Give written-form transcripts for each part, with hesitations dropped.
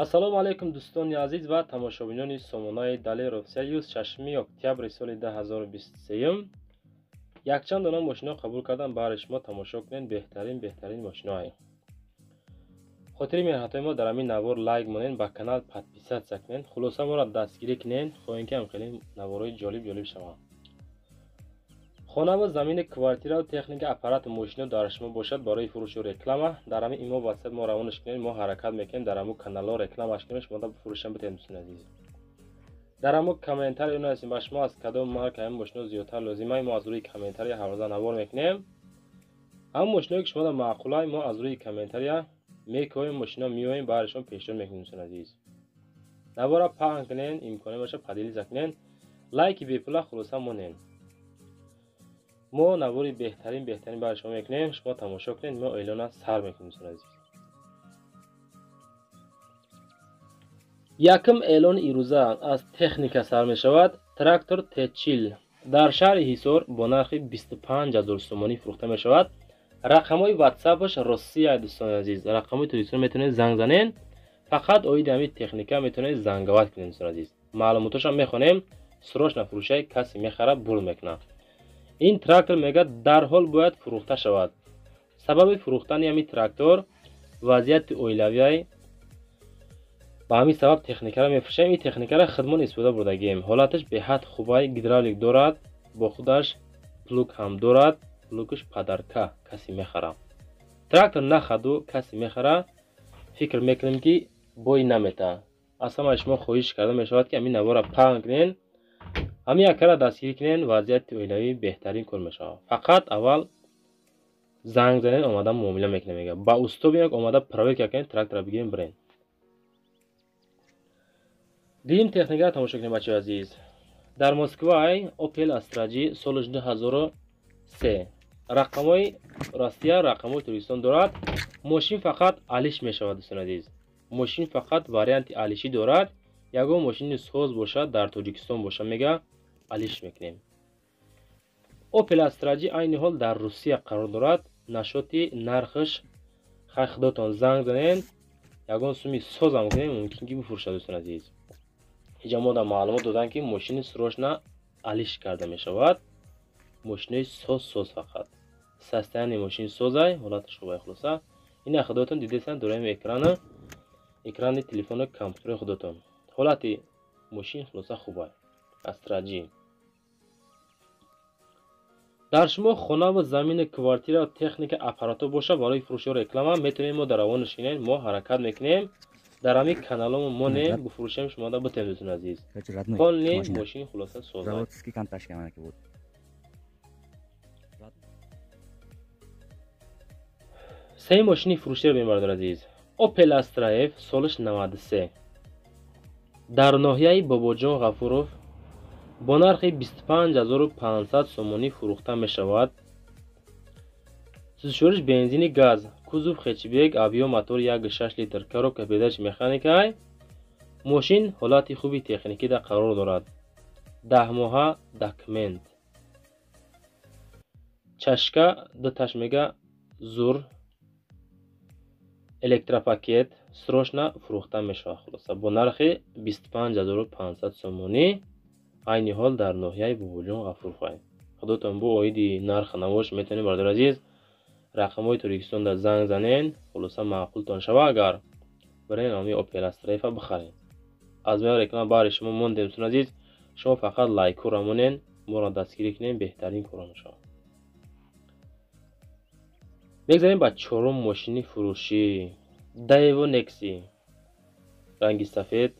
Ассалому алайкум дӯстони азиз ва тамошобинони сомонаи Далеров Союз. 6 октябри соли 2023 якчанд дона мошино қабул кардам, баҳри шумо тамошо кунед. Беҳтарин мошиноҳо. Хотири меҳнатҳои мо дар ҳамин навор лайк монед, ба канал подписаться кунед, хулоса моро дастгирӣ кунед, хоҳем ки ҳам хеле наворҳои ҷолиб ҷолиб шаванд. Хона ва замини, квартира, техника, аппарату мошино дар шумо бошад барои фурӯшу реклама, дар ҳамин имо ватсап мо равонаш кунед, мо ҳаракат мекунем дар ҳамун каналҳо рекламаш кунем, шумо фурӯшам битем. Дӯстони азиз, дар ҳамун комментарий нависем ба шумо аз кадом марка ҳамин мошино зиёдтар лозима, мо аз рӯи комментария ҳаррӯза навор мекунем. Ҳамун мошиное ки шумо маъқулай, мо аз рӯи комментария мекоҳем, мошино меоем, баҳри шумо пешниҳод мекунем. Дӯстони азиз, навора паҳн кунед, имконе боша поделиться кунед, лайки бепула хулоса монед. Мо навори беҳтарин барои шумо мекунем, шумо тамошо кунед, мо эълона сар мекунем. Дӯстони азиз, якум эълони ирӯза аз техника сар мешавад. Трактор Т40 дар шаҳри Ҳисор бо нархи 25 000 сомонӣ фурӯхта мешавад. Рақамҳои ватсапаш Россия. Дӯстони азиз, рақамҳои Тоҷикистон метавонед занг занед, фақат оиди ҳамин техника метавонед занговат кунед. Дӯстони азиз, маълумотошам мехонем. Срочно фурӯшаи, касе мехара бурд мекунад. Ин трактор мегӯяд дарҳол бояд фурӯхта шавад. Сабаби фурӯхтани ҳамин трактор вазъияти оилавиай, ба ҳамин сабаб техникаро мефурӯшем. Ин техникаро худмон истифода бурдагием, ҳолаташ беҳад хубай, гидравлик дорад, бо худаш плуг ҳам дорад, плугш подарка. Касе мехара трактор нахаду, касе мехара, фикр мекунем ки бой намета. Аз ҳамаи шумо хоҳиш карда мешавад ки ҳамин навора паҳн кунед, ҳамин якара дастгирӣ кунед, вазъияти оилавӣ беҳтарин кор мешавад. Фақат аввал занг занед, омада муомила мекунем, мега ба усто биёк, омада проверка кунед, трактора бигирем, бирен. Дуюм техникаро тамошо кунем, бачаҳои азиз. Дар Москвай Opel Astra G соли 2003, рақамҳои Россия, рақамҳои Тоҷикистон дорад. Мошин фақат алиш мешавад, дӯстони азиз, мошин фақат варианти алишӣ дорад. Ягон мошини соз бошад, дар Тоҷикистон боша, мега алиш мекунем. Opel Astra G айни ҳол дар Русия қарор дорад. Нашоти нархш хай худотон занг занед, ягон суми созам кунем, мумкин ки бифурӯшад. Дӯстони азиз, инҷа мо дар маълумот доданд ки мошини срочно алиш карда мешавад, мошинои соз соз, фақат состояние мошини созай, ҳолаташ хубай. Хулоса ина худотон дидесан, дораем экрани телефону компютери худотон, ҳолати мошин хулоса хубай. Astra G. Дар шумо хона ва замини, квартира, техника, аппарато боша барои фурӯшу реклама, метавонед мо дар равонаш кунем, мо ҳаракат мекунем, дар ҳамин каналомо монем, бифурӯшем, шумода битем. Дӯстони азиз, полный мошин хулоса созай. Сеюм мошини фурӯширо бинем, бародари азиз. Opel Astra F солиш 93 дар ноҳияи Бобоҷон Ғафуров бо нархи 25 500 сомонӣ фурӯхта мешавад. Сӯзишвориш бензини газ, кузов хэтчбек, объём мотор 1,6 литр, коробка передач механикай. Мошин ҳолати хуби техникида қарор дорад, 10 моҳа документ, чашка дуташ мега зур, электропакет. Срочно фурӯхта мешавад, хулоса бо нархи 25 500 сомонӣ, айни ҳол дар ноҳияи Бобоҷон Ғафуровай. Худотон бо оиди нарх навош метавонед, бародари азиз, рақамҳои Тоҷикистонда занг занед, хулоса маъқултон шава агар, бирен ҳамин Opel Astra F бихаред. Аз меёр реклама баҳри шумо мондем, дӯстони азиз, шумо фақат лайкҳоро монед, моро дастгирӣ кунед, беҳтарин корро мешавад. Мегзарем ба чорум мошини фурӯшӣ. Daewoo Nexi ранги сафед,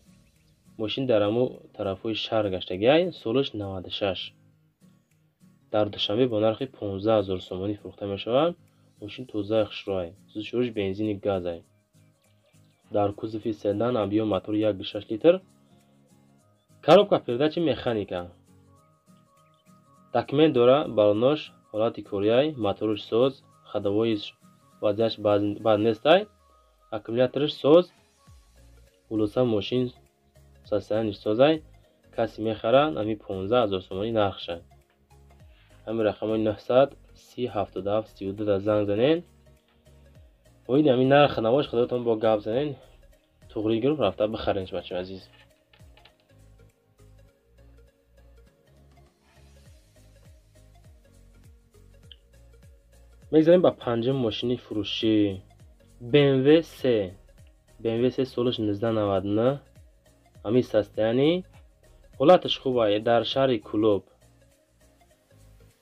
мошин дар ҳамун тарафҳои шаҳр гаштагиай, солаш 96, дар Душанбе бо нархи 15 000 сомонӣ фурӯхта мешавад. Мошин тозаи хушрӯай, сӯзишвориш бензини газай, дар кузови седан, объём мотор 1,6 литр, коробка передачи механика, документ дора, балонош ҳолати корияй, моторш соз, ходовоиш вазъияш бад нестай, аккумуляторш соз. Хулоса мошин состояниш созай, касе мехара, ҳамин 15 000 сомонӣ нархша. Ҳамин рақамҳои 900 30 77 32 да занг занед, оиди ҳамин нарх навош худотон бо гап занед. Туғри гирифт рафта бихаренш бачаҳои азиз. Мегзарем ба панҷум мошини фурӯшӣ. BMW 3. BMW 3 солаш 1999. Ҳамин состояние ҳолаташ хуб ай, дар шаҳри Кӯлоб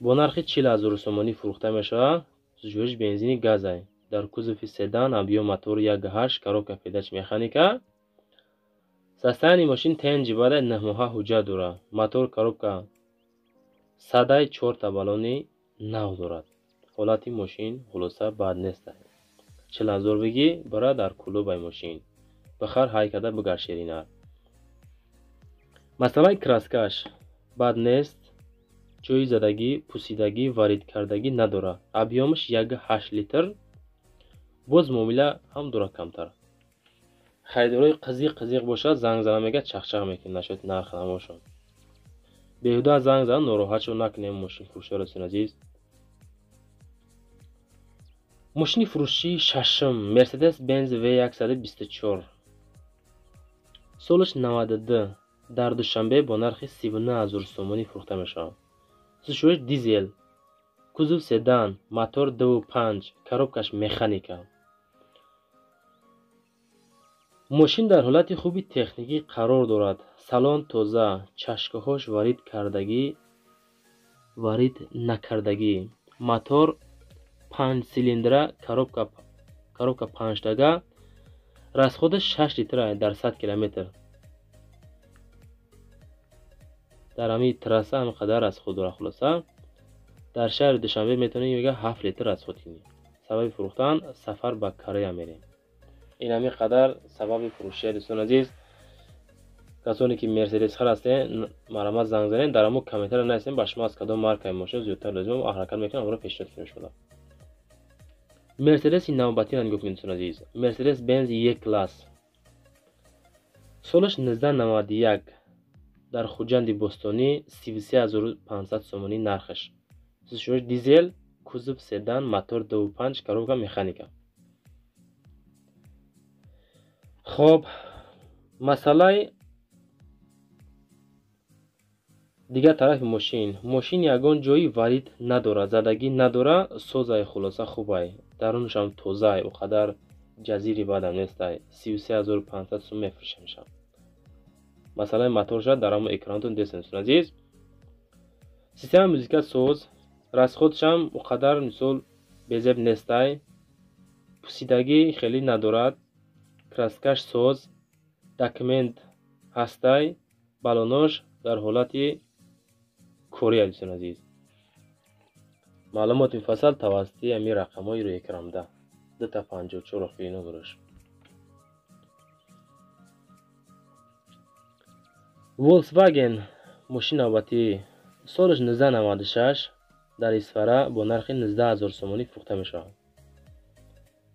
бо нархи 40 000 сомонӣ фурӯхта мешавад. Сӯзишвориш бензини газай. Дар кузови седан, объём мотор 1.8, коробка передач механика. Состояние мошин тенҷи бадай, 9 моҳа ҳуҷҷат дорад. Мотор, коробка садай, чорта баллони нав дорад. Ҳолати мошин хулоса бад нест. 40 000 бигӣ, бара дар Кӯлобай мошин. Бихар, ҳай карда бигар ширинар. Масъалаи краскаш бад нест, ҷои задагӣ, пусидагӣ, варид кардагӣ надорад. Объёмаш 1.8 литр, боз муомила ҳам дорад камтар. Харидорои қизиқ қизиқ бошад, занг зана мегӯяд, чақчақ мекунем нашуд нарх намошон. Беҳуда занг зана нороҳат шуд накунем мошинфурӯшоро дӯстони азиз. Мошини фурӯшии шашум Mercedes Benz V124. Солаш 92, дар Душанбе бо нархи 39 000 сомонӣ фурӯхта мешавад. Сӯзишвориш дизел, кузов седан, мотор 2.5, коробкаш механика. Мошин дар ҳолати хуби техникӣ қарор дорад. Салон тоза, чашкаҳош варид кардагӣ, варид накардагӣ. Мотор 5 цилиндра, коробка панҷтага, расходаш 6 литр дар 100 километр. Дар ҳамин трасса ҳамин қадар расход дорад хулоса. Дар шаҳри Душанбе метавонӣ мега 7 литр расход кунӣ. Сабаби фурӯхтан сафар ба Корея мерем. Ин ҳамин қадар сабаби фурӯшия дӯстони азиз. Касоне ки Мерседес хар ҳастед, марҳамат занг занед, дар ҳамон комментария нависед ба шумо аз кадом маркаи мошин зиёдтар лозим, ҳаракат мекунам онро пешниҳод кунем шумо. Мерседеси навбатиро нигоҳ кунед дӯстони азиз. Мерседес Benz E класс. Солаш 1991, дар Хуҷанди Бостонӣ 33 500 сомонӣ нархаш. Сӯзишвориш дизел, кузов седан, мотор 2.5, коробка механика. Хоб, масъалаи дигар тарафи мошин. Мошин ягон ҷои варид надорад, задагӣ надорад, созай хулоса хубай. Дарунашам тозай, о қадар ҷазири бадам нестай. 33 500 сум мефурӯшамшам. Масъалаи моторша дар ҳамон экранатон дестем дӯстони азиз. Системаи музика соз, расходшам о қадар мисол безеб нестай. Пусидагӣ хеле надорад. Краскаш соз, документ ҳастай, баллонош дар ҳолати кория дӯстони азиз. Маълумоти муфассал тавассути ҳамин рақамҳои рӯи экранда. 2 54 охири номераш. Volkswagen мошини навбатӣ солаш 1996, дар Исфара бо нархи 19 000 сомонӣ фурӯхта мешавад.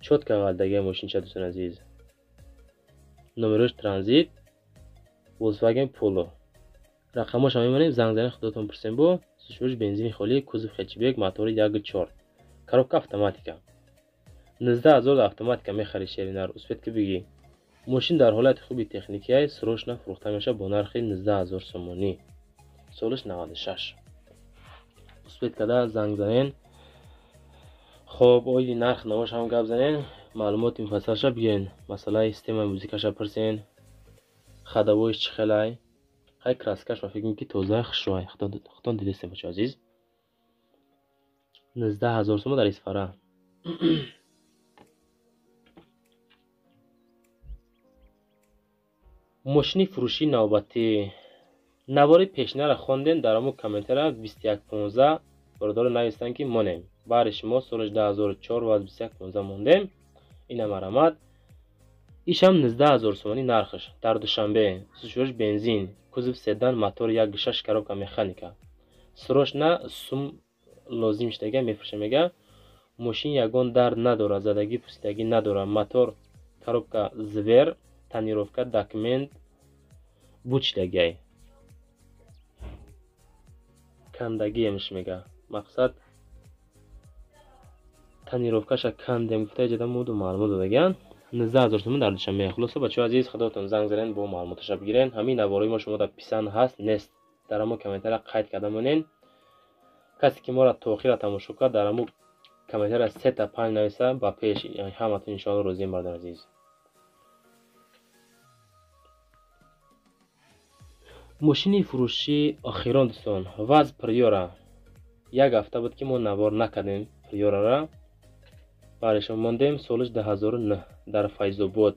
Чётко ғалтагии мошинча дӯстони азиз. Номерош транзит Volkswagen Polo. Рақамҳошро мемонем, занг занед, худотон пурсем бо. Сӯзишвориш бензини холӣ, кузов хэтчбек, мотори 1.4. Коробка автоматика. 19 000 автоматика мехарӣ шеринар, успеть ки бигӣ. Мошин дар ҳолати хуби техникиай, срочно фурӯхта мешавад бо нархи 19 000 сомонӣ. Солаш 96. Успеть карда занг занен. Хоб, оиди нарх навош ҳам гап занен, маълумоти муфассалша бигӯен. Масъалаи системаи музикаша пурсен. Ходовоиш чӣ хелай? Хай, краскаш ба фикр ки тоза хушрӯай. Худтон дидестем бачаҳои азиз. 19 000 сомон дар Исфара. Мошини фурӯшии навбатӣ. Навори пешинаро хондем, дар ҳамон комментария 2115 бародаро навистанд ки монем. Баъри шумо солаш 2004 ва 2115 мондем. Ина марҳамат. Ишам 19 000 сомонӣ нархаш дар Душанбе. Сӯзишвориш бензин, кузов седан, мотор 1.6, коробка механика. Срочно сум лозим шудага мефурӯшам мега. Мошин ягон дард надорад, задагӣ пусидагӣ надорад. Мотор, коробка звер, тонировка, документ буд шудагиай. Кандагиамш мега. Мақсад тонировкаша кандем гуфта иҷода моду маълумот додагианд. 19 000 сомон дар Душанбе. Хулоса, бачаҳои азиз, худотон занг занен, бо маълумоташа бигирен. Ҳамин наворои мо шумо дар писанд ҳаст, нест, дар ҳамон комментария қайд карда монен. Касе ки моро то охира тамошо кард, дар ҳамон комментария сета панҷ нависа, ба пеш ҳаматон иншоалло розием, бародари азиз. Мошини фурӯши охирон, дӯстон, ВАЗ Приора. Як ҳафта буд, ки мо навор накардем. Приорара барешон мондем. Солиш 2009, дар Файзобод,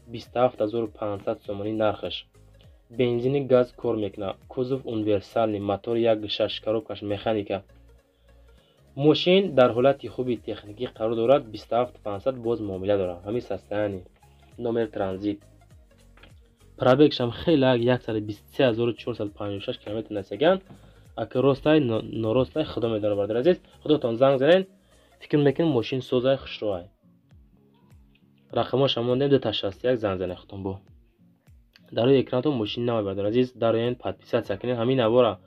27 500 сомонӣ нархаш. Бензини, газ кор мекунад, кузов универсальный, мотор 1,6, коробкаш механика. Мошин дар ҳолати хуби техникӣ қарор дорад. 27 500, боз муомила дорад. Ҳамин состояние, номер транзит, пробегшам хеле, 123 456 километр насаган. Ака ростай, норостай, худо медонад. Бародари азиз, худотон занг занед. Фикр мекунем, мошин созай, хушрӯай. Рақамоша мондем, 2 61, занг занед худтон. Бо дар рӯи экранатон мошин навай, бародари азиз. Дароен, подписаться кунед, ҳамин навора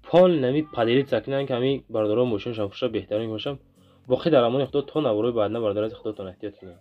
полный нами поделиться кунед, ки ҳамин бародаро мошинашон фурӯша, беҳтарин бошам. Боқӣ дар амони худо то наворои баъдна, бародари азиз, худотон эҳтиёт кунед.